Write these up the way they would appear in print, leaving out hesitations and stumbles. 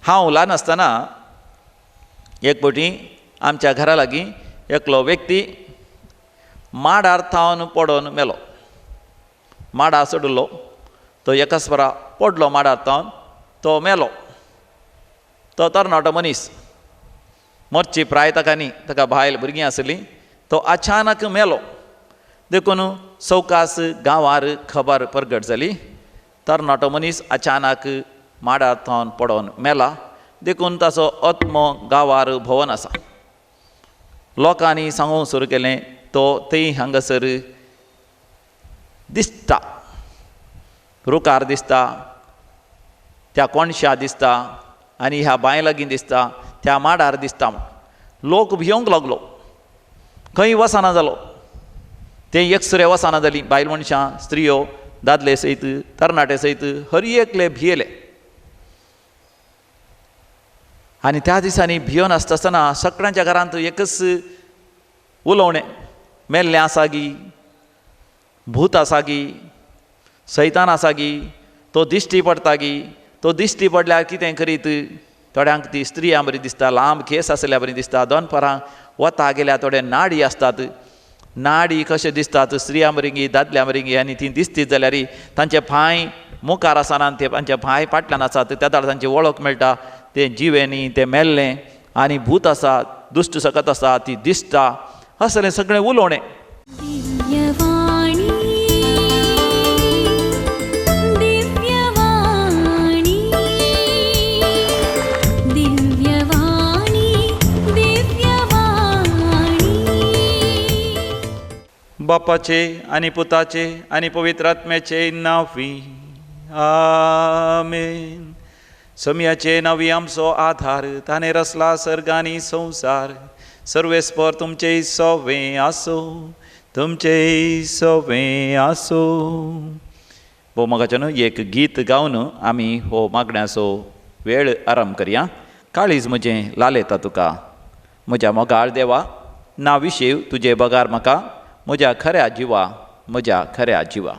हांव ल्हान आसतना एक फावटी आमच्या घरा लागीं एकलो व्यक्ती माडार थावन पडोन मेलो. माडा चडिल्लो तो एकाच फारा पडलो माडार थावन, तो मेलो. तो तरणाटो मनीस, मरची प्राय ताका न्ही, ताका बायल भुरगीं आसलीं. तो अचानक मेलो. देखून सवकास गांवार खबर परगट जाली, तरणाटो मनीस अचानक माडार थावन पडोन मेला. देखून ताचो आत्मो गांवार भोंवन आसा. लोकांनी सांगूंक सुरू केलें तो थंय हांगासर दिसता, रुखार दिसता, त्या कोणशा दिसता आनी ह्या बांय लागीं दिसता, त्या माडार दिसता म्हूण. लोक भियोंक लागलो, खंय वचना जालो. ते एकसुरे वचना जाली, बायल मनशां, स्त्रियो, दादले सयत तरणाटे सयत हर एकले भियेले. आनी त्या दिसांनी भियोन आसता आसतना सगळ्यांच्या घरांत एकच उलोवणें, मेल्लें आसा गी, भूत आसा गी, सैतान आसा गी, तो दिश्टी पडटा गी, तो दिश्टी पडल्यार कितें करीत. थोड्यांक ती स्त्रियां बरी दिसता, लांब केंस आसल्या बरी दिसता, दनपरां वता गेल्यार थोडे नाडी आसतात, नाडी कशें दिसतात स्त्रियां बरी दादल्यां बरी, आनी ती दिसतीत जाल्यार तांचे पांय मुखार आसना, ते तांचे पांय फाटल्यान आसात, त्या वेळार तांची वळख मेळटा, तें जिवें न्ही, तें मेल्लें आनी भूत आसा, दुश्ट सकत आसा, ती दिसता, असलें सगळें उलोवणें. बापाचे आनी पुताचे आनी पवित्र आत्म्याचे नांवी आमेन. समयाचे नांवी आमचो आधार, ताणें रचला सर्ग आनी संवसार. सर्वेस्पर तुमचें सोवें आसूं, तुमचें सोवें आसूं. भोव मोगाच्यान एक गीत गावन आमी हो मागण्याचो वेळ आराम करया. काळीज म्हजें लालेता तुका, म्हज्या मोगाळ देवा, ना विशेव तुजे बगार म्हाका, म्हज्या खऱ्या जिवा, म्हज्या खऱ्या जिवा.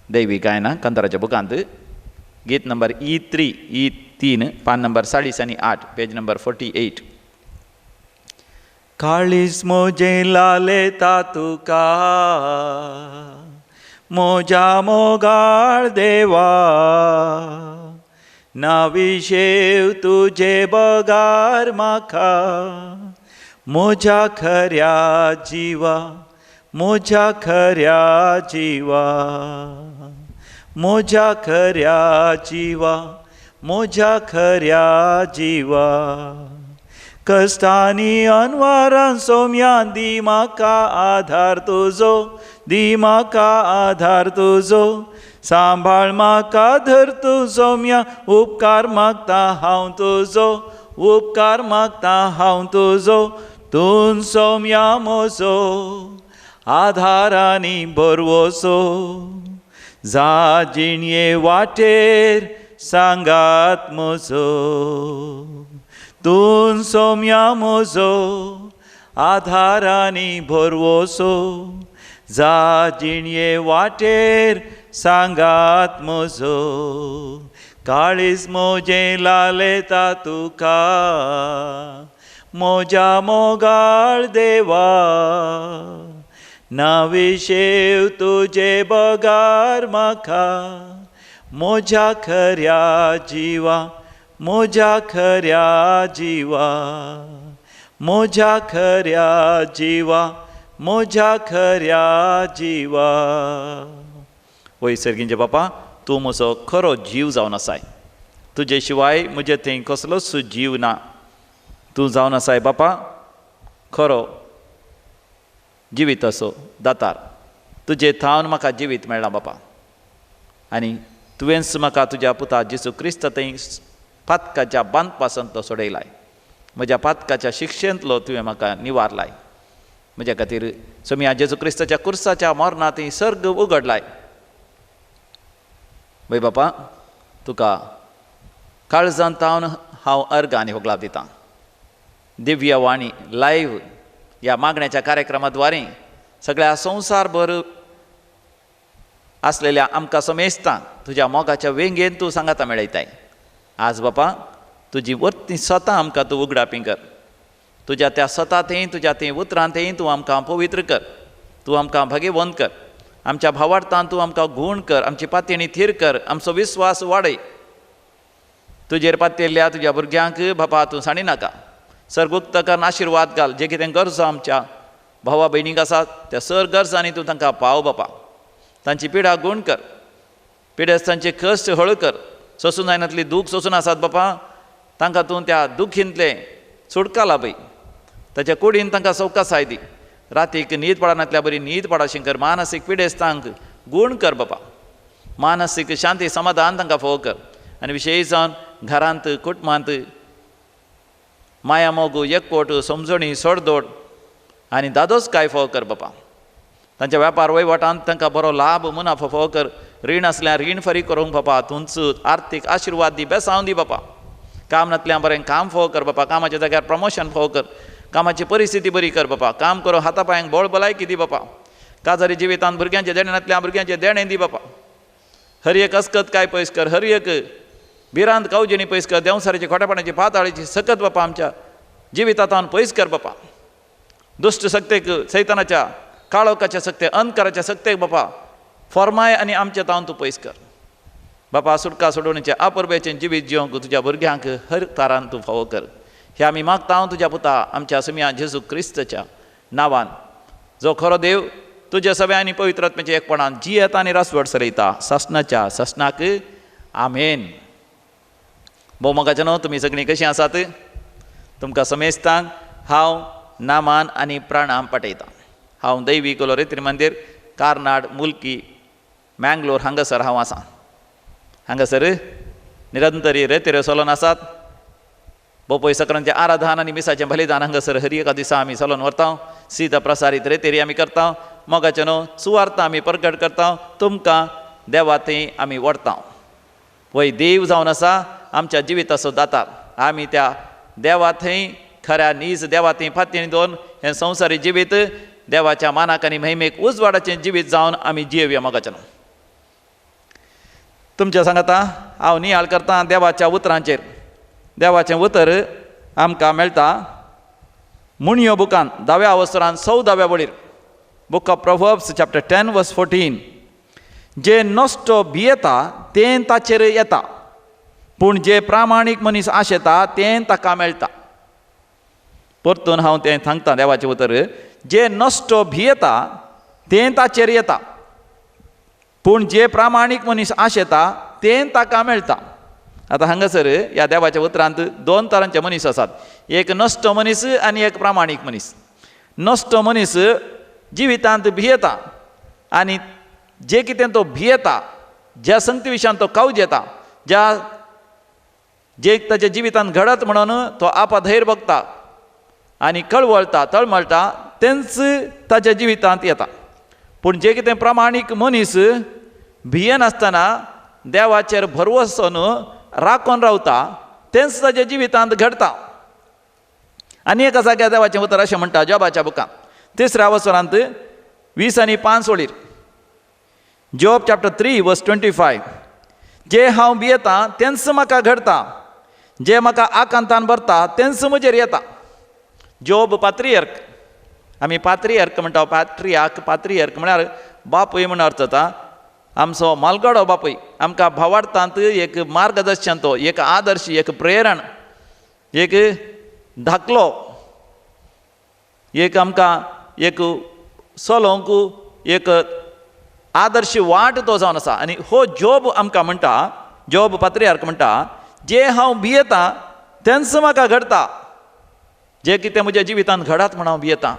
दैवी गायना कंतराच्या बुकांत गीत नंबर E3 E3, पान नंबर 40 आनी 8, पेज नंबर 48. काळीज म्हजें लालेता तुका, म्हज्या मोगाळ देवा, ना विशेव तुजे बगार म्हाका, म्हज्या खऱ्या जिवा, म्हज्या खऱ्या जिवा, म्हज्या खऱ्या जिवा, म्हज्या खऱ्या जिवा. कश्टांनी अनवारान सोम्यान दी म्हाका आधार तुजो, दी म्हाका आधार तुजो, सांबाळ म्हाका धर तूं सोम्या, उपकार मागता हांव तुजो, उपकार मागता हांव तुजो, तूं सोम्या म्हजो आधार आनी भरवसो, जा जिणये वाटेर सांगात म्हजो, तूं सोम्या म्हजो आधार आनी भरवसो, जा जिणये वाटेर सांगात म्हजो, काळीज म्हजें लालेता तुका, म्हज्या मोगाळ देवा, ना विशेव तुजे बगार म्हाका, म्हज्या खऱ्या जिवा, म्हज्या खऱ्या जिवा, म्हज्या खऱ्या जिवा, म्हज्या खऱ्या जिवा. वय सर्गींचे बापा, तूं म्हजो खरो जीव जावन आसाय, तुजे शिवाय म्हजे थंय कसलोच जीव ना. तूं जावन आसाय बापा खरो जिवीत असो दातार, तुजे थावन म्हाका जिवीत मेळ्ळां बापा, आनी तुवेंच म्हाका तुज्या पुता जेजू क्रिस्त थंय पातकाच्या बांदपासांतलो सोडयलाय, म्हज्या पातकाच्या शिक्षेंतलो तुवें म्हाका निवारलाय. म्हज्या खातीर सोमया जेजू क्रिस्ताच्या कुर्साच्या मरणांत थंय सर्ग उगडलाय. वय बापा, तुका काळजांत थावन हांव अर्घ आनी होगलाप दितां. दिव्य वाणी लायव्ह ह्या मागण्याच्या कार्यक्रमा द्वारे सगळ्या संवसारभर आसलेल्या आमकां समेस्तांक तुज्या मोगाच्या वेंगेन तूं सांगाता मेळयताय. आज बापा तुजी वर्ती स्वता आमकां तूं उगडापी कर. तुज्या त्या स्वता थंय तुज्या थंय उतरां थंय तूं आमकां पवित्र कर, तूं आमकां भागेवंत कर, आमच्या भावार्थान तूं आमकां गूण कर, आमची पातयेणी थीर कर, आमचो विस्वास वाडय. तुजेर पातयेल्ल्या तुज्या भुरग्यांक बापा तूं सांडी नाका, सर्गुक्त कर, आशिर्वाद घाल. जे कितें गरजो आमच्या भावा भयणींक आसात त्या सर गरजांनी तूं तांकां पाव बापा. तांची पिडा गूण कर, पिडेस्तांचे कश्ट हळू कर, सोसून जायनातली दूख सोसून आसात बापा तांकां तूं त्या दुखींतलें सुटका लाभय. ताच्या कुडीन तांकां सवकासाय दी. रातीक न्हीद पडनातल्या बरी न्हीद पडाशी कर. मानसीक पिडेस्तांक गूण कर बापा, मानसीक शांती समाधान तांकां फोव कर. आनी विशेश जावन घरांत कुटुंबांत माया मोग एकवट समजणी सोडदोड आनी दादोस काय फोव कर बापा. तांच्या वेपार वहिवटांत तांकां बरो लाभ मुनाफो फोव कर. रीण आसल्यार रीण फारीक करूंक बापा तूंच आर्थीक आशिर्वाद दी, बेसांव दी बापा. काम नातल्यार बरें काम फोव कर बापा, कामाच्या जाग्यार प्रमोशन फोव कर, कामाची परिस्थिती बरी कर बापा. काम करूं हाता पांयांक बळ भलायकी दी बापा. काजारी जिवितांत भुरग्यांचें देणें नातल्यार भुरग्यांचें देणें दी बापा. हर एक अस्कत काय पयस कर, हर एक भिरांत कावजेणी पयस कर, देंवसारीची खोटेपणाची पाताळीची सकत बापा आमच्या जिवितांत पयस कर बापा. दुश्ट सक्तेक सैतानाच्या काळोखाच्या सक्ते अंधकाराच्या सक्तेक बापा फॉर्माय आनी आमच्या तावन तूं पयस कर बापा. सुटका सोडोवणेचें अपुरबेचें जिवीत जिवंक तुज्या भुरग्यांक हर तारान तूं फावो कर. हे आमी मागता हांव तुज्या पुता आमच्या सुमया जेजू क्रिस्तच्या नांवान, जो खरो देव तुज्या सगळ्या आनी पवित्र आत्म्याच्या एकपणान जियेता आनी रासवट सरयता सासणाच्या सासणाक. आमेन. भोव मोगाचे न्हू, तुमी सगळीं कशीं आसात? तुमकां समेस्तांक हांव नामान आनी प्राणाम पाठयतां. हांव दैवी कोलोरेत्री मंदीर कार्नाड मुल्की मँगलोर हांगासर हांव आसा. हांगासर निरंतरी रेतेऱ्यो चलोन आसात. बोपय सकरांचें आराधन आनी मिसाचें बलिदान हांगासर हर एका दिसा आमी चलोन व्हरता. सीता प्रसारीत रेतेरी आमी करता. मोगाचें न्हू सुवार्थ आमी प्रगट करता. तुमकां देवा थंय आमी व्हरता. वय देव जावन आसा आमच्या जिविताचो दातार. आमी त्या देवा थंय खऱ्या नीज देवा थंय फातीन दोन हें संवसारी जिवीत देवाच्या मानाक आनी महिमेक उजवाडाचें जिवीत जावन आमी जियेवया. मोगाचें न्हू तुमच्या सांगता हांव नियाळ करता देवाच्या उतरांचेर. देवाचें उतर आमकां मेळटा मुणयो बुकान 10व्या अवसरान 14व्या वळीर, book of Proverbs chapter 10 verse 14. जे नश्टो भियेता तें ताचेर येता, पूण जे प्रामाणीक मनीस आशेता तें ताका मेळटा. परतून हांव तें सांगता देवाचें उतर, जे नश्टो भियेता तें ताचेर येता, पूण जे प्रामाणीक मनीस आशेता तें ताका मेळटा. आतां हांगासर ह्या देवाच्या उतरांत दोन तरांचे मनीस आसात, एक नश्टो मनीस आनी एक प्रामाणीक मनीस. नश्टो मनीस जिवितांत भियेता आनी जे कितें तो भियेता, ज्या संगती विशयान तो कावजेता, ज्या जे ताच्या जिवितांत घडत म्हणून तो आपाधैर बघता आनी कळवळटा तळमळटा, तेंच ताच्या जिवितांत येता. पूण जे कितें प्रामाणीक मनीस भियेनासतना देवाचेर भरवसोन राखून रावता तेंच ताच्या जिवितांत घडटा. आनी एका जाग्यार देवाचें उतर अशें म्हणटा जॉबाच्या बुकांत 3ऱ्या वसरांत 20 आनी 5 वळीर, जॉब चॅप्टर 3 वर्स 25, जे हांव भियेता तेंच म्हाका घडटा, जे म्हाका आकांतान भरता तेंच म्हजेर येता. जॉब पात्रियर्क, आमी पात्रियर्क म्हणटा, पात्रियाक पात्रियर्क म्हळ्यार बापूय म्हूण अर्थ जाता. आमचो मालगडो बापूय आमकां भावार्थांत एक मार्गदर्शन, तो एक आदर्श, एक प्रेरण, एक धाकलो, एक आमकां एक चलोवंक एक आदर्श वाट तो जावन आसा. आनी हो जॉब आमकां म्हणटा, जॉब पात्रियार्क म्हणटा, जे हांव भियेता तेंच म्हाका घडटा, जे कितें म्हज्या जिवितांत घडात म्हूण हांव भियेता,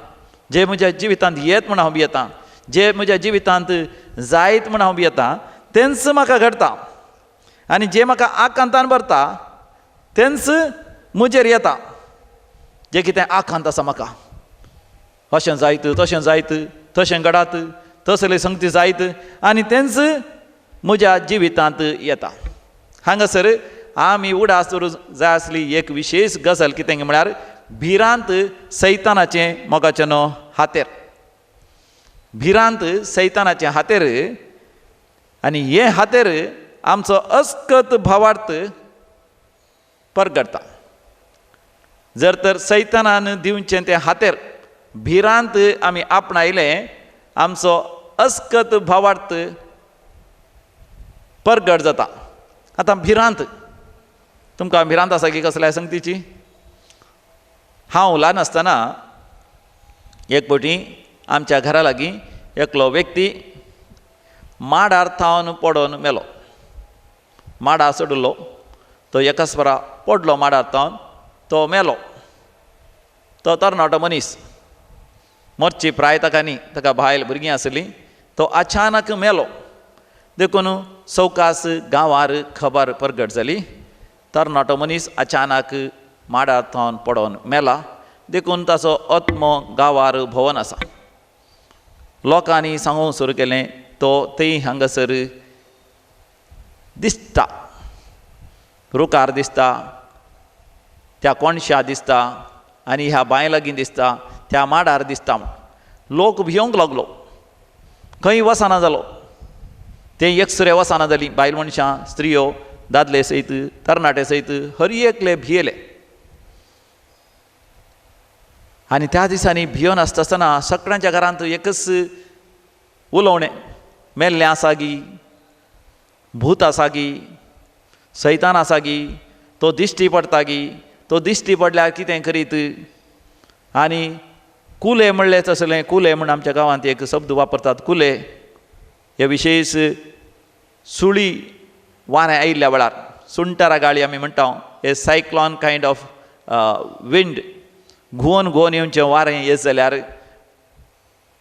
जे म्हज्या जिवितांत येत म्हूण हांव भियेता, जे म्हज्या जिवितांत जायत म्हूण हांव भियेता तेंच म्हाका घडटा, आनी जे म्हाका आकांतान भरता तेंच म्हजेर येता. जे कितें आकांत आसा म्हाका, अशें जायत तशें जायत तशें घडात तसले संगती जायत, आनी तेंच म्हज्या जिवितांत येता. हांगासर आमी उडास दवरूंक जाय आसली एक विशेश गजाल कितें म्हळ्यार भिरांत सैतानाचें मोगाचें न्हू हातेर, भिरांत सैतानाचें हातेर. आनी हे हातेर आमचो अस्कत भावार्थ परगटता. जर तर सैतानान दिवचें तें हातेर भिरांत आमी आपणायलें, आमचो अस्कत भावार्थ परगट जाता. आतां भिरांत, तुमकां भिरांत आसा की कसल्या संगतीची? हांव ल्हान आसतना एक फावटी आमच्या घरा लागीं एकलो व्यक्ती माडार थावन पडोन मेलो. माडा चडिल्लो तो एकस्वरा पडलो माडार थावन, तो मेलो. तो तरणाटो मनीस, मरची प्राय ताका न्ही, ताका बायल भुरगीं आसलीं. तो अचानक मेलो. देखून सवकास गांवार खबर परगट जाली, तरणाटो मनीस अचानक माडार थावन पडोन मेला. देखून ताचो आत्मो गांवार भोंवन आसा. लोकांनी सांगूंक सुरू केलें तो थंय हांगासर दिसता, रुखार दिसता, त्या कोणशा दिसता आनी ह्या बांय लागीं दिसता, त्या माडार दिसता म्हूण. लोक भियोंक लागलो, खंय वचना जालो. ते एकसुरे वचना जाली, बायल मनशां, स्त्रियो, दादले सयत तरणाटे सयत हर एकले भियेले. आनी त्या दिसांनी भियोन आसता आसतना सगळ्यांच्या घरांत एकच उलोवणें, मेल्लें आसा गी, भूत आसा गी, सैतान आसा गी, तो दिश्टी पडटा गी, तो दिश्टी पडल्यार कितें करीत. आनी कुले म्हणलें तसलें, कुले म्हूण आमच्या गांवांत एक शब्द वापरतात, कुले हे विशेश सुळी वारें आयिल्ल्या वेळार, सुंटरा गाळी आमी म्हणटा, हे सायक्लॉन कायंड ऑफ विंड, घुंवन घुंवन येवचें वारें येत जाल्यार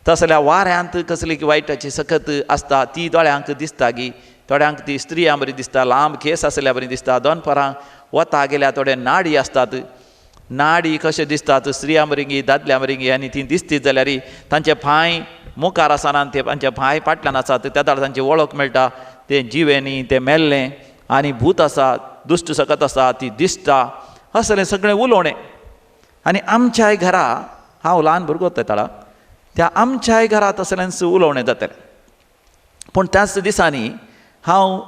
तसल्या वाऱ्यांत कसली वायटाची सकत आसता ती दोळ्यांक दिसता गी. थोड्यांक ती स्त्रियां बरी दिसता, लांब केस आसल्या बरी दिसता. दनपरां वता गेल्यार थोडे नाडी आसतात, नाडी कशें दिसतात स्त्रियां बरी दादल्यां बरी, आनी ती दिसतीत जाल्यार तांचे पांय मुखार आसना, ते तांचे पांय फाटल्यान आसात, त्या वेळार तांची वळख मेळटा, तें जिवें न्ही, तें मेल्लें आनी भूत आसा, दुश्ट सकत आसा, ती दिसता, असलें सगळें उलोवणें. आनी आमच्याय घरा, हांव ल्हान भुरगो तेताळा, त्या आमच्याय घरा तसलेंच उलोवणें जातालें. पूण त्याच दिसांनी हांव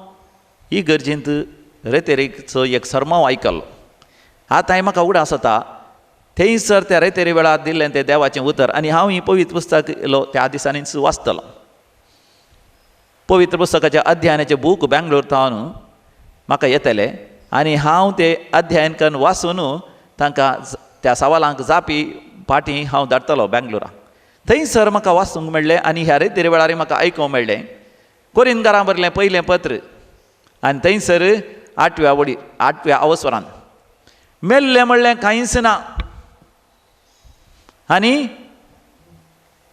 ही गरजेंत रेतेरीचो एक सरमांव आयकलो. आतांय म्हाका उगडास जाता, थंयसर त्या रेतेरी वेळार दिल्लें तें देवाचें उतर, आनी हांव ही पवित्र पुस्तक येयलो त्या दिसांनीच वाचतलो. पवित्र पुस्तकाच्या अध्ययनाचें बूक बेंगलोर थावन म्हाका येतलें आनी हांव तें अध्ययन करून वाचून तांकां त्या सवालांक जापी फाटीं हांव धाडटलो बेंगलोरा. थंयसर म्हाका वाचूंक मेळ्ळें आनी ह्या रेतेरी वेळार म्हाका आयकूंक मेळ्ळें कोरिंदकारां बरलें पयलें पत्र, आनी थंयसर आठव्या वडी आठव्या अवसरान मेल्लें म्हणलें कांयच ना, आनी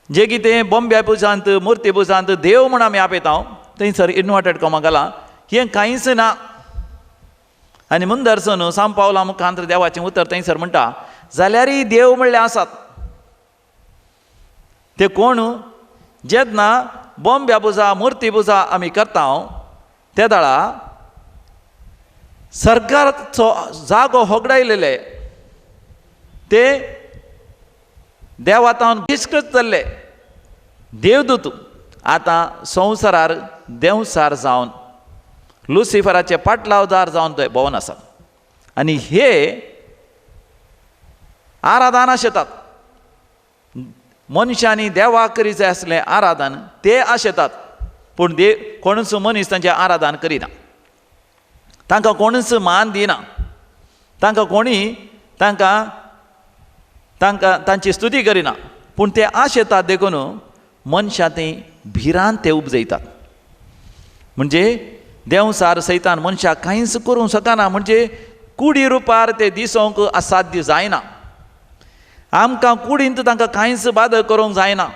जे कितें बोंब्या पुजांत मुर्ती पुजांत देव म्हूण आमी आपयता थंयसर इन्वर्टेड कॉमा घालां, हें कांयच ना. आनी मुंदरसून सांव पावला मुखांत देवाचें उतर थंयसर म्हणटा, जाल्यारय देव म्हणले आसात. ते कोण? जेन्ना बोंब्या पुजा मुर्ती पुजा आमी करता ते दाळा सरकाराचो जागो होगडायलेले ते देवातावन बहिश्कृत जाल्ले देवदूत आतां संवसारार देंवसार जावन लुसिफराचे पाटलावदार जावन ते भोंवन आसात आनी हे आराधन आशेतात. मनशांनी देवाक करी जाय आसलें आराधन ते आशेतात, पूण देव कोणूच मनीस तांचें आराधन करिना, तांकां कोणूच मान दिना, तांकां कोणी तांकां तांकां तांची स्तुती करिना, पूण ते आशेतात. देखून मनशां ती भिरांत ते उपजयतात. म्हणजे देंवसार सैतान मनशाक कांयच करूंक शकना, म्हणजे कुडी रुपार ते दिसोंक असाध्य जायना, आमकां कुडींत तांकां कांयच बादक करूंक जायना.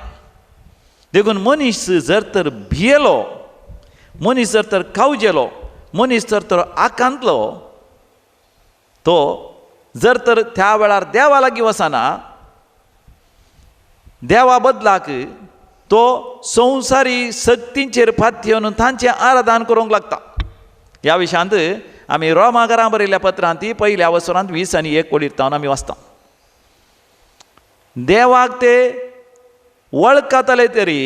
देखून मनीस जर तर भियेलो, मनीस जर तर कावजेलो, मनीस जर तर आकांतलो, तो जर तर त्या वेळार देवा लागीं वचना, देवा बदलाक तो संवसारी शक्तींचेर फात येवन तांचें आराधन करूंक लागता. ह्या विशयांत आमी रोमाघरां बरयल्ल्या पत्रांत ती पयल्या वसरांत 20 आनी 1 वळीर तावन आमी वाचता. देवाक ते वळखतले तरी,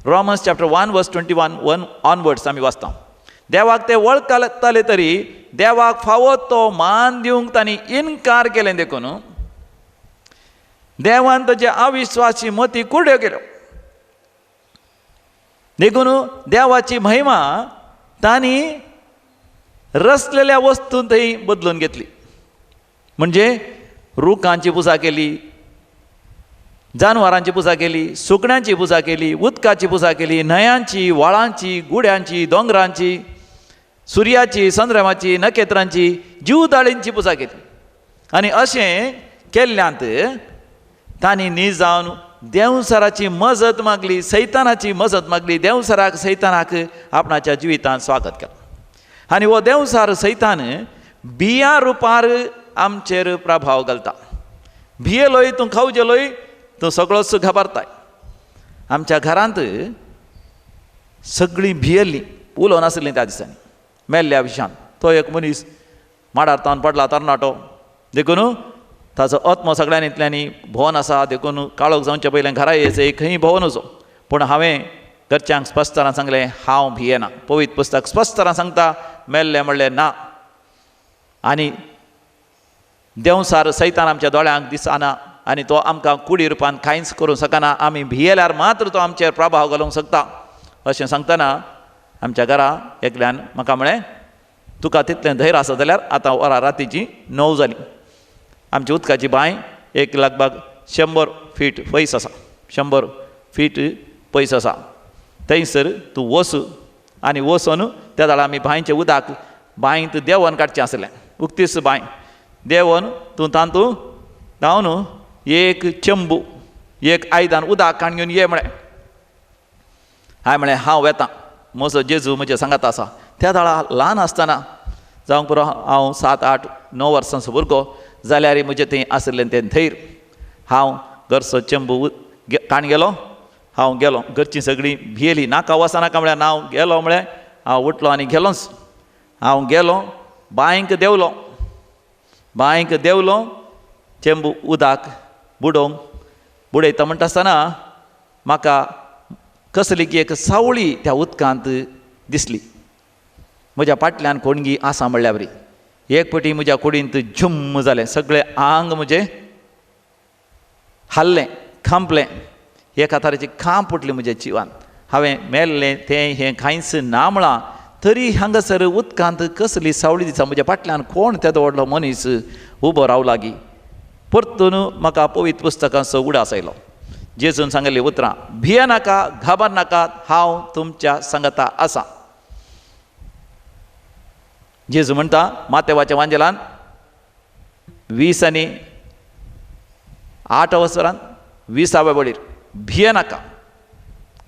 रोमन्स चॅप्टर 1 वर्स 21 ऑनवर्ड्स आमी वाचता, देवाक ते वळखताले तरी देवाक फावो तो मान दिवंक तांणी इनकार केलें. देखून देवान ताचे अविश्वासी मती कुड्यो केल्यो. देखून देवाची महिमा तांणी रचलेल्या वस्तून थंय बदलून घेतली. म्हणजे रुखांची पुजा केली, जानवरांची पुजा केली, सुकण्यांची पुजा केली, उदकाची पुजा केली, न्हंयांची, व्हाळांची, गुड्यांची, दोंगरांची, सुर्याची, चंद्रमाची, नखेत्रांची, जीवदाळींची पुजा केली. आनी अशें केल्ल्यांत तांणी न्ही जावन देंवचाराची मजत मागली, सैतानाची मजत मागली. देंवचाराक सैतानाक आपणाच्या जिवितांत स्वागत केलें. आनी हो देंवचार सैतान बियां रुपार आमचेर प्रभाव घालता. भियेलोय तूं, खावजेलोय तूं, सगळोच घाबरताय. आमच्या घरांत सगळीं भियेल्लीं, उलोवन आसलीं त्या दिसांनी मेल्ल्या विशयान. तो एक मनीस माडार तावन पडला तरणाटो, देखून ताचो आत्मो सगळ्यांनी इतल्यांनी भोवन आसा, देखून काळोख जावचे पयलें घरा येयचें, खंय भोवन वचो. पूण हांवें घरच्यांक स्पश्ट सांगलें, हांव भियेना. पवित्र पुस्तक स्पश्ट सांगता, मेल्लें म्हणलें ना. आनी देंवचार सैतान आमच्या दोळ्यांक दिसना आनी तो आमकां कुडी रुपान कांयच करूंक शकना. आमी भियेल्यार मात्र तो आमचेर प्रभाव घालूंक शकता. अशें सांगतना आमच्या घरा एकल्यान म्हाका म्हळें, तुका तितलें धैर्य आसा जाल्यार आतां वरां रातीचीं 9 जालीं, आमची उदकाची बांय एक लगभग 100 फीट पयस आसा, 100 फीट पयस आसा, थंयसर तूं वच. आनी वचून त्या जाल्यार आमी बांयचें उदक बांयत देंवन काडचें आसलें, उक्तीच बांय देंवन तूं तातूंत धांवन एक चेंबू एक आयदन उदक काण घेवन ये म्हळें. हांवें म्हळें हांव वेतां, म्हजो जेजू म्हज्या सांगात आसा. त्या वेळार ल्हान आसतना जावंक पुरो हांव 7, 8, 9 वर्सांचो भुरगो जाल्यार म्हजें थंय आशिल्लें तें धैर्य. हांव घरचो चेंबू काण गेलो, हांव गेलो. घरचीं सगळीं भियेलीं, नाका वचना नाका म्हळ्यार हांव गेलो म्हळें, हांव उठलो आनी गेलोच. हांव गेलो, बांयक देंवलो, बांयक देंवलो, चेंबू उदक बुडोवंक बुडयता म्हणटा आसतना म्हाका कसली की एक सावळी त्या उदकांत दिसली. म्हज्या फाटल्यान कोणगी आसा म्हणल्या बरी. एक पटी म्हज्या कुडींत झुम्म जालें, सगळें आंग म्हजें हाल्लें, खांपलें, एका तरेची खांप उठली म्हज्या जिवान. हांवें मेल्लें तें हें कांयच ना म्हळां तरी हांगासर उदकांत कसली सावळी दिसा म्हज्या फाटल्यान कोण तेदो व्हडलो मनीस उबो रावला गी. परतून म्हाका पवित्र पुस्तकांचो उडास आयलो. जेजून सांगली उतरां, भिये नाका, घाबर नाका, हांव तुमच्या सांगाता आसा. जेजू म्हणटा मातेवाच्या वांजेलान 20 आनी 8 वसरान 20व्या वळीर, भिये नाका,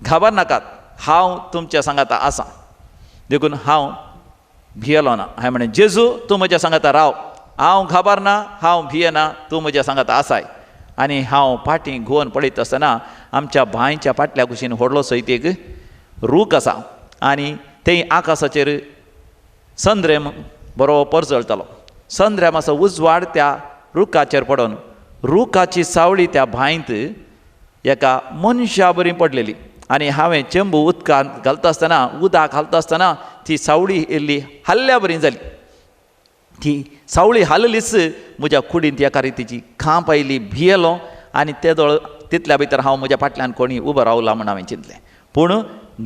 घाबर नाकात, हांव तुमच्या सांगाता आसा. देखून हांव भियेलो ना. हांवें म्हणलें, जेजू तूं म्हज्या सांगाता राव, हांव घाबरना, हांव भियेना, तूं म्हज्या सांगाता आसाय. आनी हांव फाटीं घुंवन पळयता आसतना आमच्या बांयच्या फाटल्या कुशीन व्हडलो सयत एक रूख आसा आनी थंय आकाशाचेर संद्रेम बरो परजळटालो. संद्रेमाचो उजवाड त्या रुखाचेर पडून रुखाची सावळी त्या बांयत एका मनशा बरी पडलेली. आनी हांवें चेंबू उदकांत घालता आसतना, उदक घालता आसतना ती सावळी इल्ली हाल्ल्या बरी जाली. ती सावळी हाललीच म्हज्या कुडींत एका रितीची खांप आयली, भियेलो. आनी तेदोळ तितल्या भितर हांव म्हज्या फाटल्यान कोणी उबो रावला म्हूण हांवें चिंतलें. पूण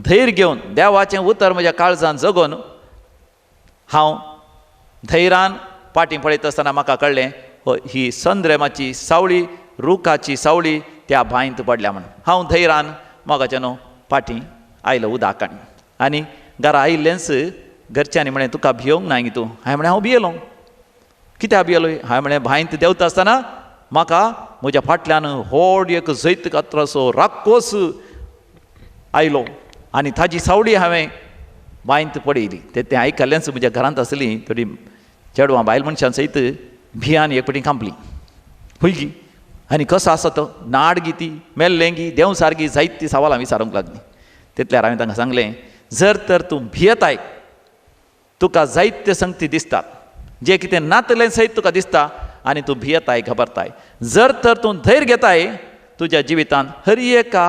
धैर्य घेवन देवाचें उतर म्हज्या काळजान जगोवन हांव धैर्यान फाटीं पळयता आसतना म्हाका कळ्ळें, ही संद्रेमाची सावळी, रुखाची सावळी त्या बांयंत पडल्या म्हूण. हांव धैर्यान मोगाच्यान फाटीं आयलो उदक आनी घरा आयिल्लेंच घरच्यांनी म्हळें, तुका भियोंक ना तूं? हांवें म्हळें, हांव भियेलो. कित्याक भियेलो? हांवें म्हळें, बांयंत देंवता आसतना म्हाका म्हज्या फाटल्यान व्हड एक जैत कात्राचो राक्कोस आयलो आनी ताजी सावळी हांवें बांयंत पडयली. तें आयकल्लेंच म्हज्या घरांत आसलीं थोडीं चेडवां बायल मनशां सयत भियान एक पटी खांपली. हुयगी आनी कसो आसा तो, नाड गी ती, मेल्लें गी, देंव सारकी, जायतीं सवालां विचारूंक लागलीं. तितल्यार हांवें तांकां सांगलें, जर तर तूं भियेताय, तुका जायते संगती दिसतात, जें कितें नातलें सयत तुका दिसता आनी तूं भियेताय, घाबरताय, जर तर तूं धैर्य घेताय, तुज्या जिवितांत हर एका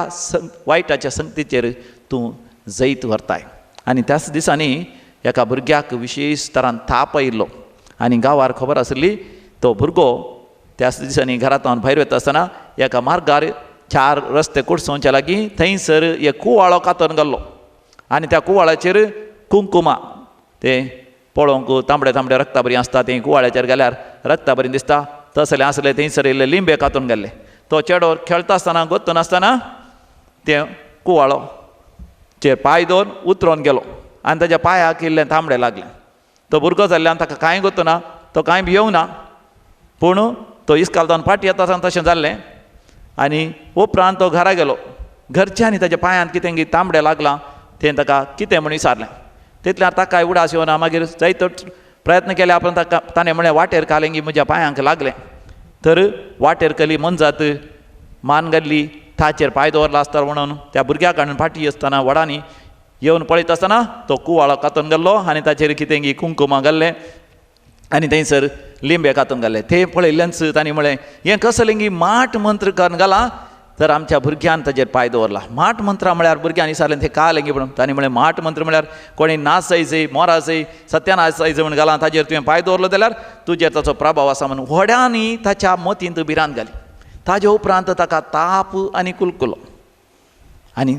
वायटाच्या संगतीचेर तूं जैत व्हरताय. आनी त्याच दिसांनी एका भुरग्याक विशेश तरान ताप आयिल्लो आनी गांवार खबर आसली तो भुरगो त्याच दिसांनी घरांतल्यान भायर वता आसतना एका मार्गार 4 रस्ते कुडसोवच्या लागीं थंयसर एक कुवाळो कातरून घाल्लो आनी त्या कुवाळ्याचेर कुंकुमा ते पळोवंक तांबडे तांबडे रक्ता बरी आसता तें कुवाळ्याचेर घाल्यार रक्ता बरी दिसता तसलें आसलें थंयसर इल्ले लिंबे कातून घाल्ले. तो चेडो खेळटा आसतना गोत्तून आसतना तें कुवाळो चेर पांय दवरून उतरोन गेलो आनी ताच्या पांयाक इल्लें तांबडें लागलें. तो भुरगो जाल्ल्यान ताका कांय गोत्तो ना, तो कांय भियोंक ना, पूण तो इस्काल जावन फाटी येता आसतना तशें जाल्लें. आनी उपरांत तो घरा गेलो. घरच्यांनी ताच्या पांयांत कितें तांबडें लागलां तें ताका कितें म्हूण विचारलें. तितल्यार ताकाय उडास येवना. मागीर जायतो प्रयत्न केल्या उपरांत ताका ताणें म्हणलें वाटेर कालेंगी म्हज्या पांयांक लागलें. तर वाटेर कली मनजात मान घाल्ली ताचेर पांय दवरला आसता म्हणून त्या भुरग्याक हाडून फाटी आसतना व्हडांनी येवन पळयत आसतना तो कुवाळो कातून घाल्लो आनी ताचेर कितें कुंकुमा घाल्लें आनी थंयसर लिंबे कातून घाल्ले. ते पळयल्ल्यानच तांणी म्हणलें हें कसलें माट मंत्र करून घाला तर आमच्या भुरग्यान ताचेर पांय दवरला. माट मंत्रां म्हळ्यार भुरग्यान विचारलें तें कालेंगी म्हणून तांणी म्हणलें माट मंत्र म्हळ्यार कोणी नासायचय मोराचय सत्यानासायचय म्हूण घाला ताचेर तुवें पांय दवरलो जाल्यार तुजेर ताचो प्रभाव आसा म्हणून व्हड्यांनी ताच्या मतींत भिरांत घाली. ताजे उपरांत ताका ताप आनी कुलकुलो आनी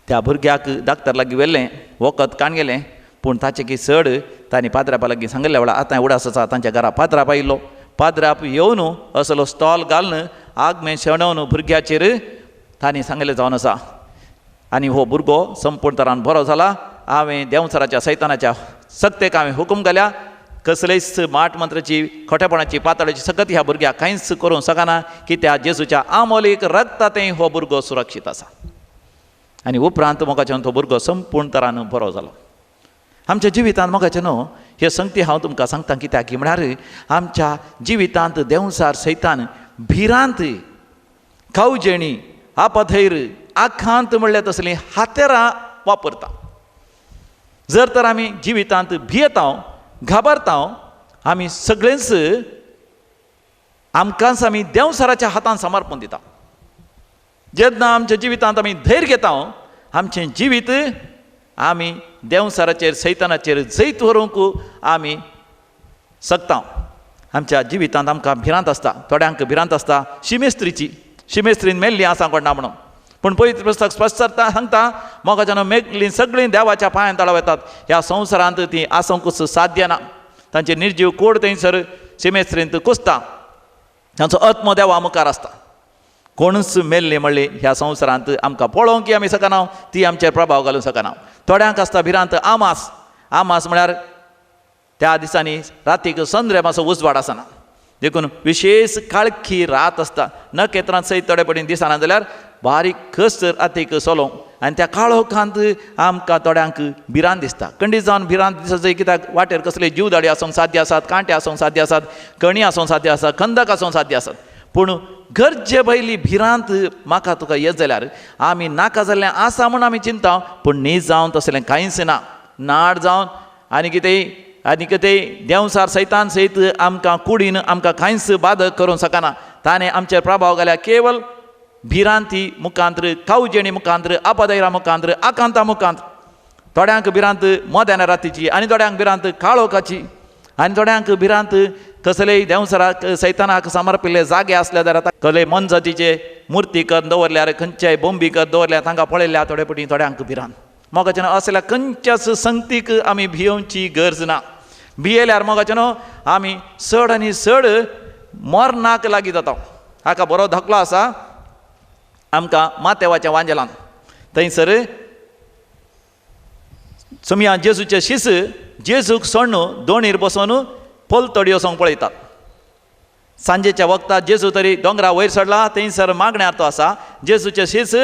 त्या भुरग्याक डाक्टर लागीं व्हेलें, वखद काण गेलें, पूण ताचें की चड तांणी पाद्रापा लागीं सांगिल्ल्या वेळार आतां उडास आसा तांच्या घरा पाद्राप आयिल्लो. पाद्राप येवन असलो स्टॉल घालून आगमें शेणोवन भुरग्याचेर तांणी सांगिल्लें जावन आसा. आनी हो भुरगो संपूर्ण तरान बरो जाला. हांवें देंवचाराच्या सैतानाच्या सक्तेक हांवें हुकूम घाल्या कसलेच माट मंत्राची खोटेपणाची पातळाची सकत ह्या भुरग्याक कांयच करूंक शकना की त्या जेजूच्या आमोलीक रक्तांतय हो भुरगो सुरक्षीत आसा. आनी उपरांत मोगाच्यान तो भुरगो संपूर्ण तरान बरो जालो. आमच्या जिवितांत मोगाचें न्हू हे संगती हांव तुमकां सांगता कित्याक म्हळ्यार आमच्या जिवितांत देंवचार सैतान भिरांत कावजेणी आपधैर आखांत म्हणल्यार तसलीं हातेरां वापरता. जर तर आमी जिवितांत भियेता घाबरता आमी सगळेंच आमकांच आमी देंवचाराच्या हातान समर्पण दिता. जेन्ना आमच्या जिवितांत आमी धैर्य घेता आमचें जिवीत आमी देंवचाराचेर सैतानाचेर जैत व्हरूंक आमी शकता. आमच्या जिवितांत आमकां भिरांत आसता, थोड्यांक भिरांत आसता शिमेस्त्रीची, शिमेस्त्रीन मेल्ली आसा कोणा म्हणून, पूण पवित्र पुस्तक स्पश्ट सांगता मोगाच्यान मेल्लीं सगळीं देवाच्या पांयांत तळाव येतात. ह्या संवसारांत ती आसूंकच साध्य ना. तांचे निर्जीव कोड थंयसर शिमेस्त्रींत कुसता, तांचो आत्मो देवा मुखार आसता. कोणूच मेल्ली म्हणली ह्या संवसारांत आमकां पळोवंक आमी शकना, ती आमचेर प्रभाव घालूंक शकना. थोड्यांक आसता भिरांत आमास. आमास म्हळ्यार त्या दिसांनी रातीक संद्रेमाचो उजवाड आसना, देखून विशेश काळखी रात आसता. नखेत्रां सयत थोडे पटीन दिसना जाल्यार बारीक कस रातीक सोलोवंक आनी त्या काळोखांत आमकां थोड्यांक भिरांत दिसता. कंडीत जावन भिरांत दिसता कित्याक वाटेर कसले जीवदाडी आसूंक साध्य आसात, कांटे आसूंक साध्य आसात, कणी आसूंक साध्य आसात, खंदक आसूंक साध्य आसात. पूण गरजे पयली भिरांत म्हाका तुका येत जाल्यार आमी नाका जाल्लें आसा म्हूण आमी चिंता, पूण न्ही जावन तसलें कांयच ना. नाड जावन आनी कितेंय आनी कितेंय देंवचार सैतान सयत आमकां कुडीन आमकां कांयच बादक करूंक शकना. ताणें आमचेर प्रभाव घाल्या केवल भिरांती मुखांत्र, कावजेणी मुखांत्र, आपदैरा मुखांत्र, आकांता मुखांत्र. थोड्यांक भिरांत मध्यान रातीची आनी थोड्यांक भिरांत काळोखाची आनी थोड्यांक भिरांत कसलेय देंवचाराक सैतानाक समर्पिल्ले जागे आसले जाल्यार आतां कसलेय मनजातीचे मुर्ती कर दवरल्यार, खंयच्याय बोंबी कर दवरल्यार तांकां पळयल्यार थोडे पटी थोड्यांक भिरांत. मोगाच्यान असल्या खंयच्याच संगतीक आमी भियोवची गरज ना. भियेल्यार मोगाच्यान आमी चड आनी चड मरणाक लागीं जाता. हाका बरो धकलो आसा आमकां मातेवाच्या वांजेलान. थंयसर सुमया जेजूचे शीस जेजूक सोडून दोणीर बसोवन पलतडी वचोंक पळयतात. सांजेच्या वखदार जेजू तरी दोंगरा वयर चडला, थंयसर मागण्यार तो आसा. जेजूचे शीस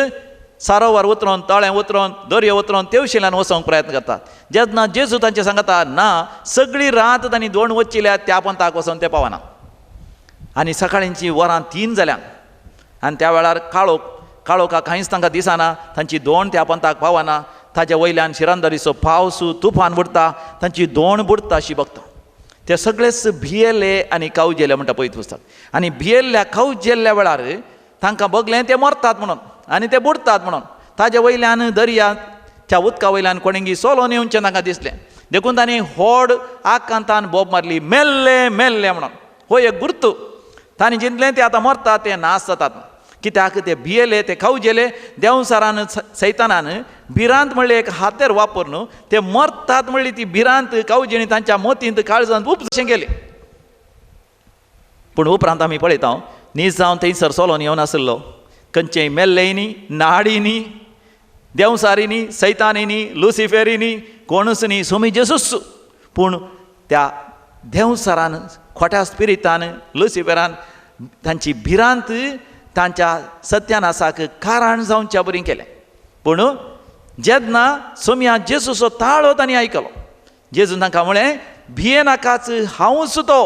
सारोवर उतरोन, तळें उतरोन, दर्यो उतरोन तेवशिल्यान वचोंक प्रयत्न करतात. जेन्ना जेजू तांचे सांगता ना, सगळी रात तांणी दोण वचिल्या त्या पंथाक वचोन ते पावना. आनी सकाळींची वरां 3 जाल्यान आनी त्या वेळार काळोख, काळोखा कांयच तांकां दिसना, तांची दोण त्या पंथाक पावना. ताच्या वयल्यान शिरंदरीचो पावस तुफान बुडटा, तांची दोण बुडटा अशी बघता. ते सगळेच भियेले आनी कावजेले म्हणटा पवित्र पुस्तक. आनी भियेल्ल्या कावजेल्ल्या वेळार तांकां बगलें ते मरतात म्हणून आनी ते बुडटात म्हणून. ताजे वयल्यान दर्याच्या उदका वयल्यान कोणेंगी सोलोन येवचें तांकां दिसलें. देखून तांणी होड आकांतान बोब मारली, मेल्ले मेल्ले म्हणून. हो एक गुर्तू. तांणी जिंतलें ते आतां मरतात, ते नाश जातात. कित्याक ते भियेले, ते खावजेले. देंवसारान सैतानान भिरांत म्हणले एक हातेर वापरून ते मरतात म्हणली ती भिरांत कावजेणी तांच्या मोतींत काळजांत उपजशें गेलें. पूण उपरांत आमी पळयता नीज जावन थंयसर सोलोन येवन आसलो, खंयचेय मेल्लेय न्ही, नाडी न्ही, देंवसारी न्ही, सैतानी न्ही, लुसिफेरी न्ही, कोणूच न्ही, सोमी जेसूस. पूण त्या देंवसारान, खोट्या स्पिरितान, लुसिफेरान तांची भिरांत तांच्या सत्यानासाक कारण जावच्या बरी केलें. पूण जेन्ना सोमया जेजूचो ताळो तांणी आयकलो, जेजून तांकां म्हळें भियेनाकाच, हांवूच तो.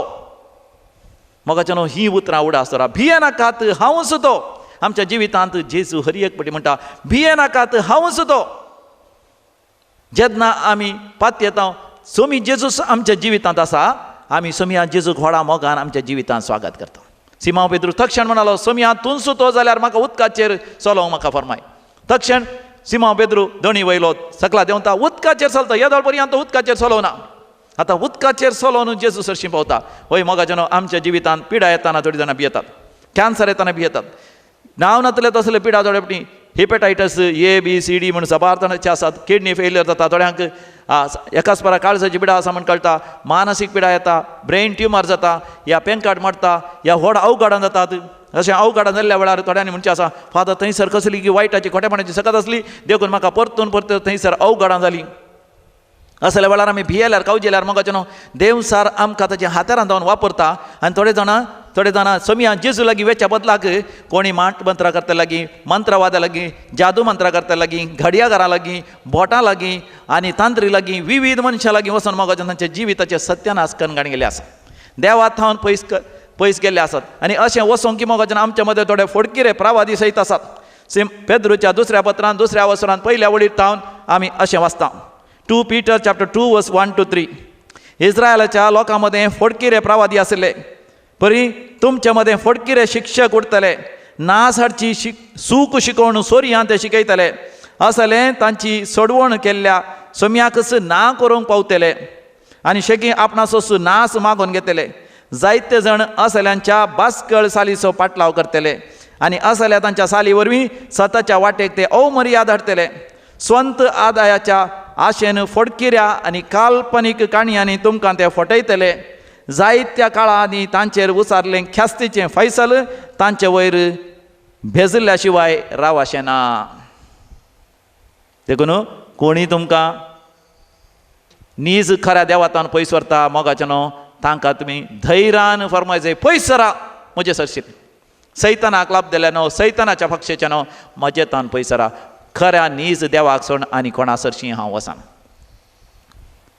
मोगाच्यानो ही उतरां उडास दवरा, भियेनाकात, हांवूच तो. आमच्या जिवितांत जेजू हर एक पटी म्हणटा भियेनाकात, हांवूच तो. जेन्ना आमी पातयेता सोमी जेजूस आमच्या जिवितांत आसा, आमी सोमया जेजूक व्हडा मोगान आमच्या जिवितांत स्वागत करता. सिमांव पेद्रू तक्षण म्हणालो, सोमया तूंच तो जाल्यार म्हाका उदकाचेर चलोवंक म्हाका फरमाय. तक्षण सिमांव पेद्रू दोणी वयलो सकला देंवता, उदकाचेर चलता. येदोळ पर्यंत तो उदकाचेर चलोवना, आतां उदकाचेर चलोवन जेजू सरशीं पावता. हय मोगाच्यानो, आमच्या जिवितांत पिडा येताना थोडी जाणां भियेतात, कॅन्सर येताना भियेतात, नांव नातले तसले पिडा थोडे फावटी हिपेटायटस ए बी सी डी म्हूण साबार जाणांचे आसात. किडनी फेलियर जाता थोड्यांक, एकाच परा काळजाची पिडा आसा म्हण कळटा, मानसीक पिडा येता, ब्रेन ट्युमर जाता, या पेंकाट मारता, या व्हड अवघडां जातात. अशें अवघडां जाल्ल्या वेळार थोड्यांनी म्हणचें आसा, फादर थंयसर कसली की वायटाची खोटेपणाची सकत आसली देखून म्हाका परतून परतून थंयसर अवघडां जालीं. असल्या वेळार आमी भियेल्यार कावजेल्यार मोगाचें न्हू देवसार आमकां ताच्या हातारान जावन वापरता. आनी थोडे जाणां सोमया जेजू लागीं वेच्या बदलाक कोणी माट मंत्रां करता लागीं, मंत्रवादा लागीं, जादू मंत्रां करता लागीं, घडयाघरां लागीं, बोटां लागीं आनी तांत्री लागीं, विविध मनशां लागीं वचून मोगाचें तांच्या जिविताचे सत्यानाश करून गेल्ले आसा, देवा थावन पयस गेल्ले आसात. आनी अशें वचोंक की मोगाचें आमच्या मदें थोडे फोडकिरे प्रावादी सयत आसात. सिम पेद्रूच्या दुसऱ्या पत्रान दुसऱ्या वसरान पयल्या वळीर थावन आमी अशें वाचता, 2 Peter chapter 2 verse 1 to 3. इस्रायलाच्या लोकां मदें फोडकिरे प्रावादी आशिल्ले परी तुमचे मदें फोडकिरे शिक्षक उरतले, नास हाडची सूख शिकोवन सोरयान ते शिकयतले, असलें तांची सोडवण केल्ल्या सोम्याकच ना करूंक पावतले आनी शेकी आपणाचो नास मागून घेतले. जायते जाण असल्यांच्या बास्कळ सालीचो पाटलाव करतले आनी असल्या तांच्या साली वरवीं स्वताच्या वाटेक ते अवमर्याद हाडटले. स्वंत आदायाच्या आशेन फोडकिऱ्या आनी काल्पनीक काणयांनी तुमकां ते फटयतले. जायत्या काळांनी तांचेर उसारलें ख्यास्तीचें फैसल तांचे वयर भेजल्या शिवाय रावाशें ना. देखून कोणी तुमकां नीज खऱ्या देवातान पयस व्हरता मोगाचें न्हू तांकां तुमी धैर्यान फर्माय पयस सरा म्हजे सरशीत, सैतानाक लाभ दिल्या न्हू, सैतानाच्या पक्षेचें न्हू, म्हजे तान पयस सरा, खऱ्या नीज देवाक सोड आनी कोणा सरशीं हांव वचना.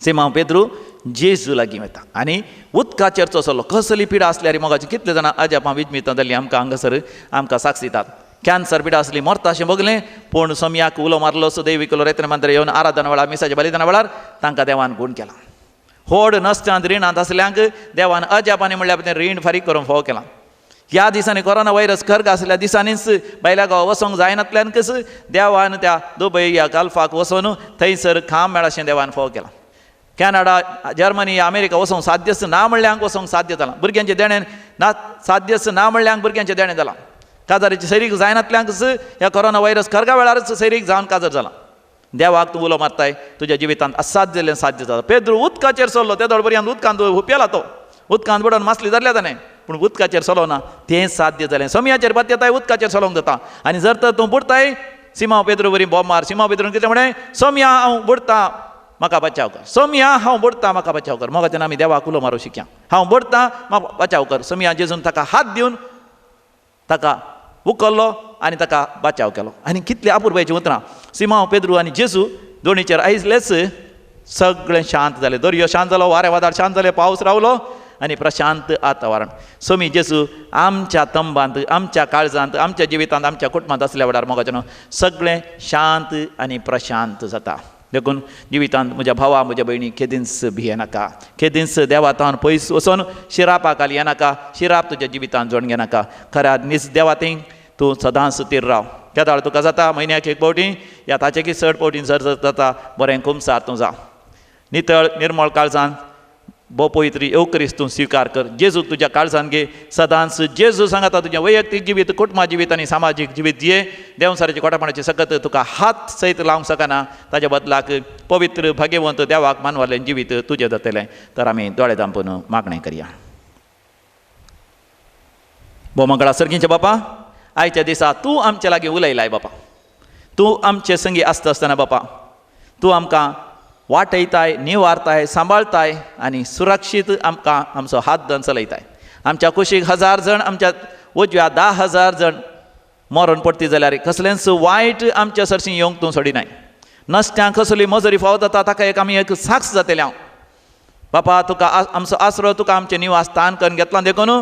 सिमांव पेद्रू जेजू लागीं वता आनी उदकाचेर चसलो. कसली पिडा आसल्यार मोगाची कितले जाणां अजापां विजमितां जालीं आमकां हांगासर आमकां साक्ष दितात. कॅन्सर पिडा आसली मरता अशें बगलें, पूण सोमयाक उलो मारलो सो दैविकलो रेत्र मंत्र येवन आराधना वेळार मिसाच्या बलिदाना वेळार तांकां देवान गूण केला. व्हड नश्टांत रिणांत आसल्यांक देवान अजापांनी म्हणल्यार तें रीण फारीक करूंक फावो केलां. ह्या दिसांनी कोरोना व्हायरस खर्ग आसल्या दिसांनीच भायल्या गांवा वचोंक जायनातल्यान कस देवान त्या दुबय ह्या गल्फाक वचून थंयसर काम मेळाशें देवान फावो केलां. कॅनडा, जर्मनी, अमेरिका वचोंक साध्यच ना म्हणल्यांक वचोंक साध्य जालां. भुरग्यांचें देणें ना साध्यच ना म्हणल्यांक भुरग्यांचें देणें जालां. काजारीचे सैरीक जायनातल्यांकच ह्या कोरोना व्हायरस खर्गा वेळारच सैरीक जावन काजार जालां. देवाक तूं उलो मारताय तुज्या जिवितांत असाध्य जाल्लें साध्य जाता. पेद्रू उदकाचेर चल्लो, ते दोळपर्यंत उदकांत हुपयला तो, उदकांत बुडोवन मासली धरल्या ताणें, पूण उदकाचेर चलो ना, तें साध्य जालें. सोमयाचेर पातयेताय उदकाचेर चलोवंक जाता. आनी जर तर तूं बुडताय सिमांव पेद्रू बरी बोब मार. सिमांव पेद्रून कितें म्हणें, सोमया हांव बुडटा म्हाका बचाव कर, सोमया हांव बुडटा म्हाका बचाव कर. मोगाच्यान तेन्ना आमी देवाक उलो मारूं शिकया, हांव बुडटा म्हाका बचाव कर. सोमया जेजून ताका हात दिवन ताका उखल्लो आनी ताका बचाव केलो. आनी कितली अपुरबायेचीं उतरां. सिमांव पेद्रू आनी जेजू दोणीचेर आयलेच सगळें शांत जालें. दर्यो शांत जालो, वारें वादळ शांत जालें, पावस रावलो आनी प्रशांत वातावरण. सोमी जेजू आमच्या तंबांत, आमच्या काळजांत, आमच्या जिवितांत, आमच्या कुटुंबांत आसल्या वेळार मोगाचें न्हू सगळें शांत आनी प्रशांत जाता. देखून जिवितांत म्हज्या भावा म्हज्या भयणी केदींच भियेनाका, केदींच देवातान पयस वचून शिरापा खाली येनाका, शिराप तुज्या जिवितांत जोडून घेनाका. खऱ्या नीज देवाती तूं सदांच थीर राव. केदाळ तुका जाता म्हयन्याक एक फावटी या ताचे की चड फावटी जर जाता बरें कुमसार तूं जा. नितळ निर्मळ काळजान भो पवित्र येवक्रिस्त तूं स्विकार कर. जेजू तुज्या काळजान घे. सदांच जेजू सांगाता तुजें वैयक्तीक जिवीत, कुटुंबा जिवीत आनी सामाजीक जिवीत जिये. देंवसाराची कोटापणाची सकत तुका हात सयत लावंक शकना. ताज्या बदलाक पवित्र भाग्यवंत देवाक मानवल्लें जिवीत तुजें जातलें. तर आमी दोळे धांपून मागणें करया. भो मंगळा सर्गींचे बापा, आयच्या दिसा तूं आमचे लागीं उलयलाय बापा. तूं आमचे संगी आसता आसतना बापा तूं आमकां वाटयताय, निवारताय, सांबाळताय आनी सुरक्षीत आमकां आमचो हात धरून चलयताय. आमच्या कुशीक 1000 जण, आमच्या उजव्या 10,000 जण मरण पडती जाल्यार कसलेंच वायट आमच्या सरशी येवंक तूं सोडिनाय. नसत्यांक कसली मजुरी फावो जाता ताका एक आमी एक साक्ष जातले हांव बापा. तुका आमचो आसरो, तुका आमचें निवास स्थान करून घेतलां देखून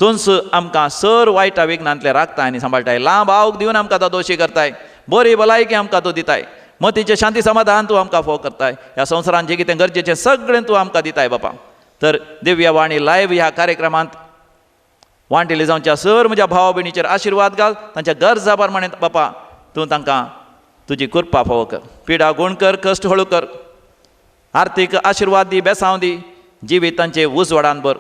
तूंच आमकां सर वायटा विघ्नांतले राखताय आनी सांबाळटाय. लांब आवक दिवन आमकां तो दोशी करताय. बरी भलायकी आमकां तूं दिताय. मतीचें शांती समाधान तूं आमकां फोव करताय. ह्या संवसारान जें कितें गरजेचें सगळें तूं आमकां दिताय बापा. तर दिव्य वाणी लायव्ह ह्या कार्यक्रमांत वांटेली जावच्या सर म्हज्या भावा भयणीचेर आशिर्वाद घाल. तांच्या गरजा प्रमाणे बापा तूं तांकां तुजी कृपा फावो कर. पिडा गुण कर, कश्ट हळू कर, आर्थीक आशिर्वाद दी, बेसांव दी, जिवीत तांचे उजवाडान भर.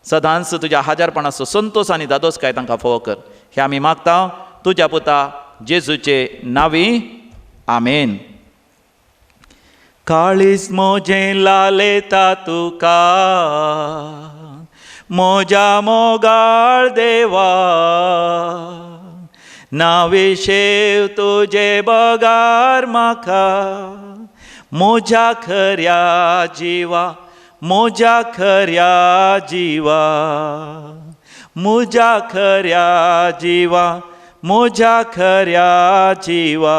सदांच तुज्या हाजारपणाचो संतोश आनी दादोसकाय तांकां फावो कर. हे आमी मागता तुज्या पुता जेजूचे नांवी, आमेन. काळीज म्हजें लालेता तुका म्हज्या मोगाळ देवा, नाविशेव तुजे बगार म्हाका म्हज्या खऱ्या जिवा, म्हज्या खऱ्या जिवा, म्हज्या खऱ्या जिवा, म्हज्या खऱ्या जिवा.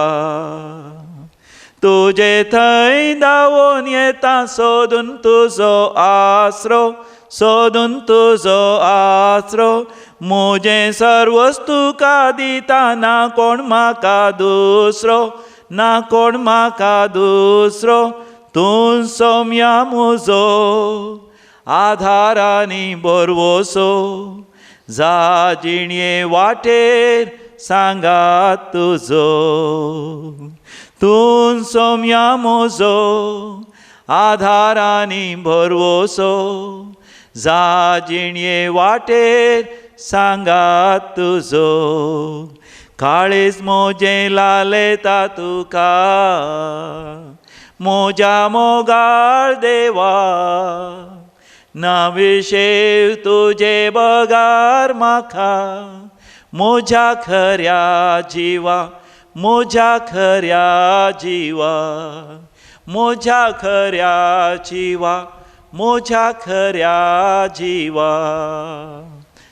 तुजे थंय धांवून येता सोदून तुजो आसरो, सोदून तुजो आसरो. म्हजें सर्वस तुका दिता, ना कोण म्हाका दुसरो, ना कोण म्हाका दुसरो. तूं सोम्या म्हजो आधार आनी भरवसो, जा जिणये वाटेर सांगात तुजो. तूं सोम्या म्हजो आधार आनी भरवसो, जा जिणये वाटेर सांगात तुजो. काळीज म्हजें लालेता तुका म्हज्या मोगाळ देवा, नाविशेव तुजे बगार म्हाका म्हज्या खऱ्या जिवा, म्हज्या खऱ्या जिवा, म्हज्या खऱ्या जिवा, म्हज्या खऱ्या जिवा.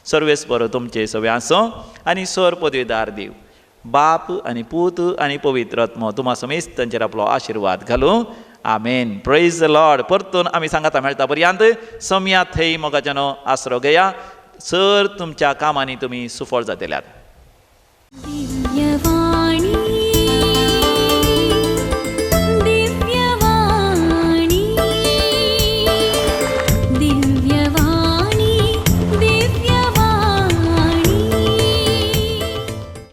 सर्वेस बरो तुमचे सगळे आसूं आनी सर पदवीदार दिव बाप आनी पूत आनी पवित्र आत्मो तुमा समेस्त तांचेर आपलो आशिर्वाद घालूं. आमेन. Praise the Lord. परतून आमी सांगाता मेळटा पर्यंत सम्या थंय मोगाच्यानो आसरो घेया. सर तुमच्या कामांनी तुमी सुफळ जातल्यात. दिव्यवाणी।